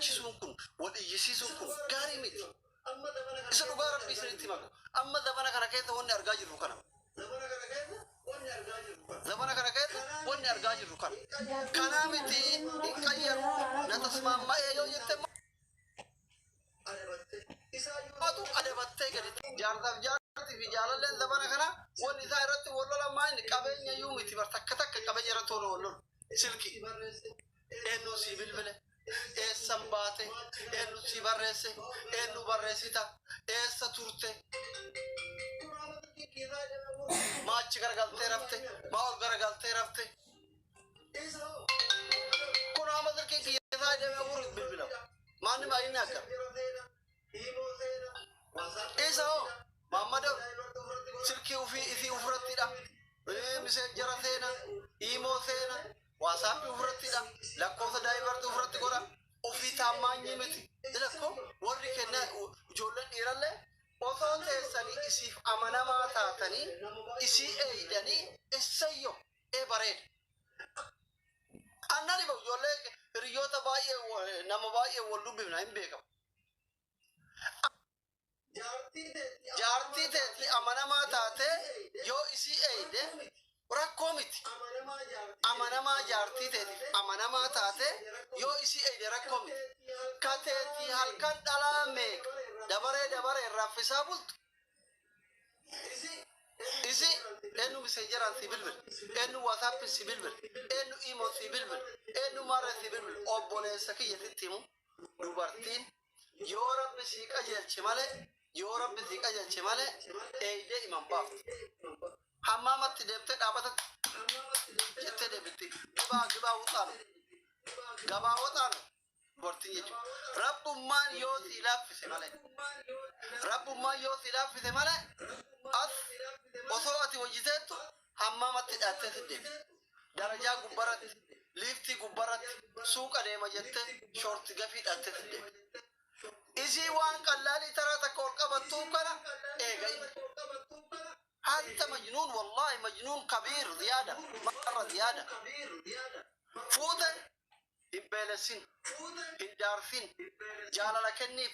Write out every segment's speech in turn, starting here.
lolachisuun kun, wal iyyisiisuun kun gaarii miti. Isa dhugaa Rabbii isinitti hima. Amma zabana kana keessa wanni argaa jirru kana. Zabana kana keessa wanni argaa jirru kana. Kanaa miti, hin qayyaru, na tasmaamma'ee yoo jette atu adabattee gadi. Jaarsaaf jaartii fi jaalalleen zabana kana wanni isaa irratti wal lolan maa inni qabeenya iyyuu miti bar, takka takka qabeenya irratti wal lolu. Silki eenyu sii bilbile, eessan baate, eenyu sii barreesse, eenyu barreessita, eessa turte, maa achi garagaltee rafte, maa ol garagaltee rafte. Kun amma silkiin kiyya isaa deemee furu bilbilamu. Maanni baay'inni akka. Isa hoo Muhammad silkii ofii isii ofirrattidha. Messenger seena, imo seena, WhatsApp ofirrattidha. Lakkoofsa divert ofirratti godha. Ofii taammaanyii miti. Ilakkoo warri kenna ijoolleen dhiirallee osoo teessanii isiif amanamaa taatanii isii eeydanii essayyo ee bareeda. Annan dhiba, ijoollee hiriyoota baay'ee, nama baay'ee wal dubbifna, hin beekamu. Jaartii teetii amanamaa taatee yoo isii eeyde rakkoo miti. Amanamaa jaartii teetiif amanamaa taatee yoo isii eeyde rakkoo miti. Ka teetii halkan dhalaa meeqa dabaree dabaree raffisaa bultu. Isi eenyu Messengeraan si bilbil, eenyu WhatsAppin si bilbil, eenyu imo si bilbil, eenyu maarree si bilbil? Obboleessa kiyya, sitti himu, dubartiin yoo Rabbi sii qajeelche malee, yoo Rabbi sii qajeelche malee, eeydee iman baaftu. Hammaamatti deemtee dhaabatatti jettee deebitti. Gibaa gibaa wuxaanu gabaa waxaanu dubartiin jechuudha. Rabbummaan yoo sii laaffise malee. Rabbummaan yoo sii laaffise malee, as osoo ati hojjeteettu hammaamatti dhaattee si deemti. Darajaa gubbarratti, liiftii gubbarratti, suuqa deema jettee short gafii dhaattee si deemti. Isii waan qallaalii taraa takka ol qabattuu kana eega inni. أنت مجنون، والله مجنون كبير زيادة مرة زيادة. Fuute hin beelessin, hin daarsin, jaalala kenniif,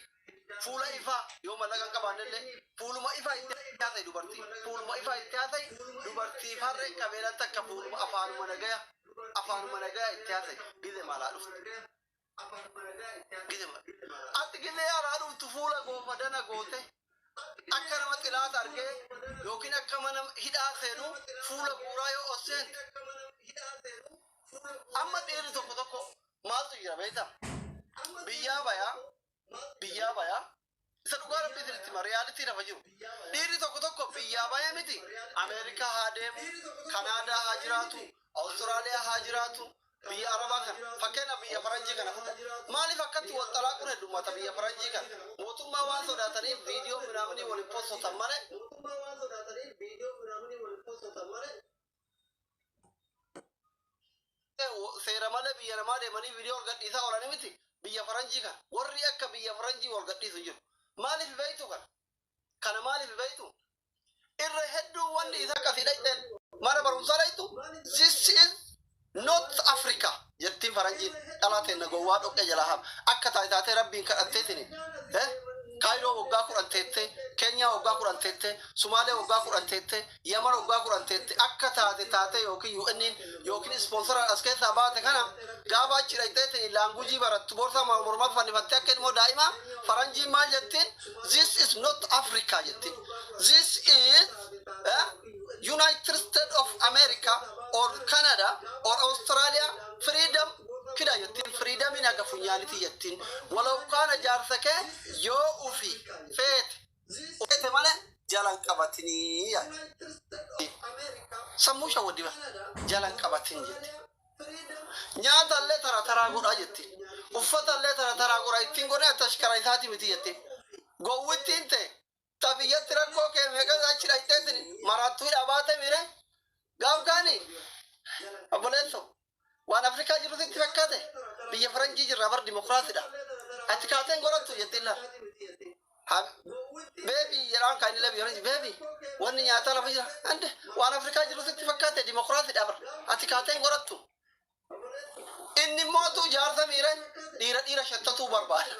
fuula ifaa yoo mallaqa hin qabaannellee fuuluma ifaa itti haasa'i dubartii, fuuluma ifaa itti haasa'i dubartii. Harreen qabeelaan takka fuuluma afaanuma nagaya, afaanuma nagaya itti haasa'i. Gize maalaa dhufte, gize ati gizee alaa dhuftu fuula goofa dana goote akka nama xilaata argee yookiin akka mana hidhaa seenu fuula guuraa yoo ol seente. Amma dhiirri tokko tokko maaltu jira beektaa? Biyyaa bayaa, biyyaa bayaa. Isa dhugaa Rabbii isinitti hima, reality lafa jiru. Dhiirri tokko tokko biyyaa baya miti, Ameerikaa haa deemu, Kanaadaa haa jiraatu, Awustiraaliyaa haa jiraatu, biyya Arabaa kana, fakkeenya biyya faranjii kana fudha. Maaliif akkatti wal xalaaquun heddummata biyya faranjii kana? Mootummaa waan sodaataniif viidiyoo minaaminii waliin postotan malee. Mootummaa waan sodaataniif viidiyoo minaaminii waliin postotan malee. Seera malee biyya namaa deemanii viidiyoo wal gadhiisaa oolanii miti biyya faranjii kana. Warri akka biyya faranjii wal gadhiisu hin jiru. Maaliif beektu kana? Kana maaliif beektu? Irra hedduu wanni isa akkasii dhayxeen mana barumsaa dhayxu, "This is not Africa" jettiin faranjiin. Dhalaa teenna gowwaa dhoqqee jalaa hafa akka taataatee Rabbiin kadhatteetini. Kaayiroo waggaa 10 teettee, Keenyaa waggaa 10 teettee, Sumaalee waggaa 10 teettee, Yaman waggaa 10 teettee, akka taate taatee yookiin UN'n yookiin sponsoraan as keessaa baate kana gaafa achi dhaqxeetini language barattu, boorsaa mormaa fannifattee akka ilmoo daa'imaa, faranjiin maal jettiin? "This is not Africa" jettiin. "This is United States of America or Canada or Australia. Freedom kida" jettiin. Freedomiin haga funyaaniti jettiin. Walau kaana jaarsa kee yoo ufi feete feete malee jalan qabatinii yaadde. Sammuu shawwaddi bara jalan qabatin jetti. Nyaata illee tara taraa godhaa jetti. Uffata illee tara taraa godhaa ittiin godhee tashkara isaati miti jetti. Gowwittiin ta'e tabiyyatti rakkoo kee meeqa achi dhaqxeetin maraattuu hidhaa baate miire gaaf kaani. Obboleesso, waan Afrikaa jiru sitti fakkaate? Biyya faranjii jirra bar, dimokiraasiidha. Ati kaateen godhattu jettiin lafa. Baby jedhaan kan inni biyya faranjii, "Baby, wanni nyaataa lafa jira." Ande waan Afrikaa jiru sitti fakkaate? Dimokiraasiidha bar. Ati kaateen godhattu. Inni Inni mootu jaarsa miire, dhiira dhiira shattatuu barbaada.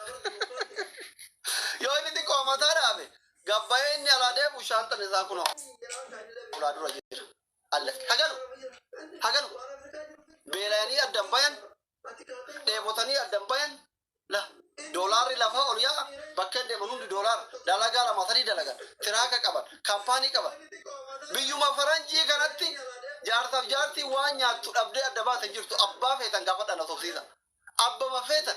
Yoo inni xiqqoo mataa dhaabe gabbayee inni alaa deemu, shaanxan isaa kunoo ulaa dura jira. Alle hagalu hagalu beela'anii addan bayan, dheebotanii addan bayan. La doolaarri lafaa ol yaa'a, bakkeen deeman hundi doolaara. Dalagaa lama sadii dalagan, tiraaka qaban, kaampaanii qaban. Biyyuma faranjii kanatti jaarsaaf jaartii waan nyaattu dhabdee adda baate hin jirtu. Abbaa feetan gaafadha, na sobsiisa. Abbama feetan,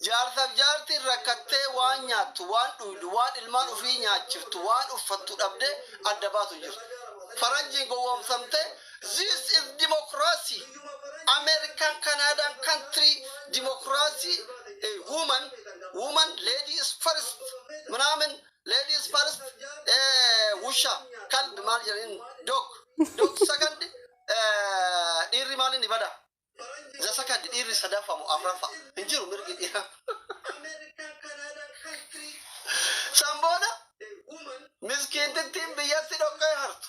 jaarsaaf jaartiin rakkattee waan nyaattu, waan dhuydu, waan ilmaan ofii nyaachiftu, waan uffattu dhabdee adda baatu hin jirtu. Faranjiin gowwoomsamtee, "This is democracy, American, Canadian country democracy, woman, woman, lady is first," ምናምን, "lady is first," ውሻ كلب maal jedhaniin, "dog, dog second." Dhiirri maaliin ibada the second, dhiirri sadaffamu afraffa hin jiru mirgi dhiiraa. San booda miskiintittiin biyyatti dhoqqee hartu,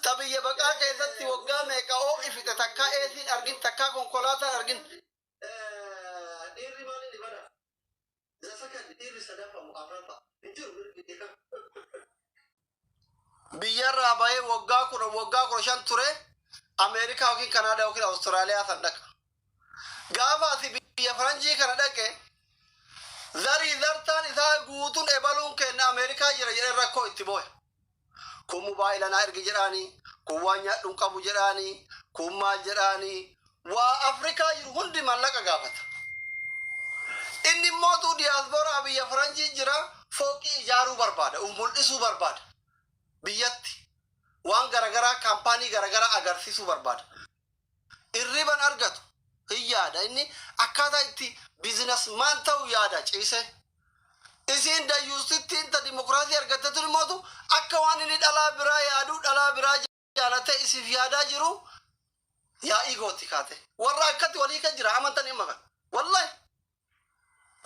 ta biyya baqaa keessatti waggaa meeqa oo'i fixe, takkaa eesiin argin, takkaa konkolaataan argin. Dhiirri maaliin ibada the second, dhiirri sadaffamu afraffa hin jiru mirgi dhiiraa. Biyyarraa bahee waggaa 10, waggaa 15 ture, Ameerikaa yookiin Kanaadaa yookiin Awustiraaliyaa san dhaqa. Gaafa asi biyya faranjii kana dhaqe, zarii zartaan isaa guutuun ebaluun kenna Ameerikaa jira jedhee rakkoo itti booya. Kun mobaayila naa ergi jedhaanii, kun waan nyaadhuun qabu jedhaanii, kun maal jedhaanii, waa Afrikaa jiru hundi mallaqa gaafata. Inni immootu diyaasporaa biyya faranjii jira, fooqii ijaaruu barbaada, uf mul'isuu barbaada. Biyyatti waan garagaraa, kaampaanii garagaraa agarsiisuu barbaada. Irriban argatu, hin yaada, inni akkaataa itti businessman ta'u yaada ciise. Isiin dayyuustittiin ta dimokiraasii argatte tun immootu akka waan inni dhalaa biraa yaaduu, dhalaa biraa jaalatee isiif yaadaa jiru yaa'ii gooti kaate. Warra akkatti walii kan jira amantan himma kan. Wallahi.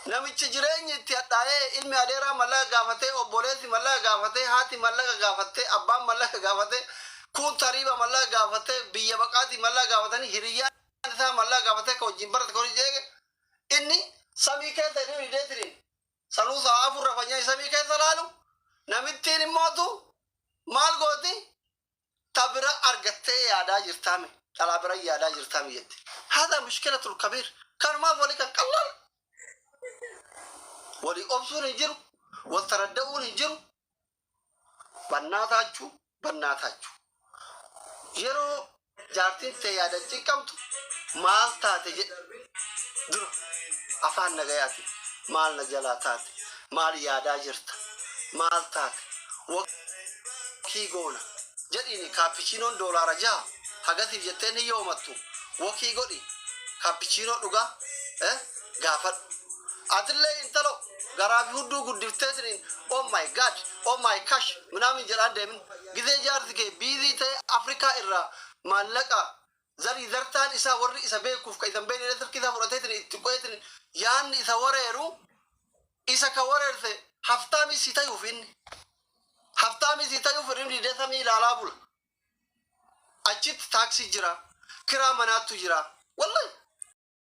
Namichi jireenyi itti hadhaa'ee, ilmi adeeraa mallaqa gaafatee, obboleessi mallaqa gaafatee, haati mallaqa gaafattee, abbaan mallaqa gaafatee, kun tariiba mallaqa gaafatee, biyya baqaatii mallaqa gaafatanii, hiriyyaan isaa mallaqa gaafatee, ka wajjin barate, ka wajjin eege, inni samii keessa inni hideetiniin sanuu sa'a 4 rafanyee samii keessa laalu, namittiin immootu maal gooti? Ta bira argattee yaadaa jirtaami, dhalaa bira yaadaa jirtaami jette. هذا مشكلة الكبير. Kanumaaf walii kan qallaan walii obsuun hin jiru, wal taradda'uun hin jiru. Bannaataachuu bannaataachuu yeroo jaartiin ta'e yaadan cinqamtu, maal taate jedhe dura afaan nagayaati. Maal na jalaa taate? Maal yaadaa jirta? Maal taate? Wakii goona jedhiini. Kaappichiinoon doolaara 6 hagasiif jetteen hin yoomattu. Wakii godhi, kaappichiinoo dhugaa gaafadhu. Atillee intalo garaa fi hudduu guddifteetiniin "Oh my God, oh my cash" ምናምን jedhaan deemin. Gizee jaarsi kee busy ta'e, Afrikaa irraa maallaqa zarii zartaan isaa, warri isa beekuuf ka isa hin beekne silkii isaa fudhateetiin itti qo'eetiin yaanni isa wareeru, isa ka wareerse haftaamii si tayuuf, inni haftaamii si tayuuf inni didee samii ilaalaa bula. Achitti taaksii jira, kiraa manaattu jira. Wallahi.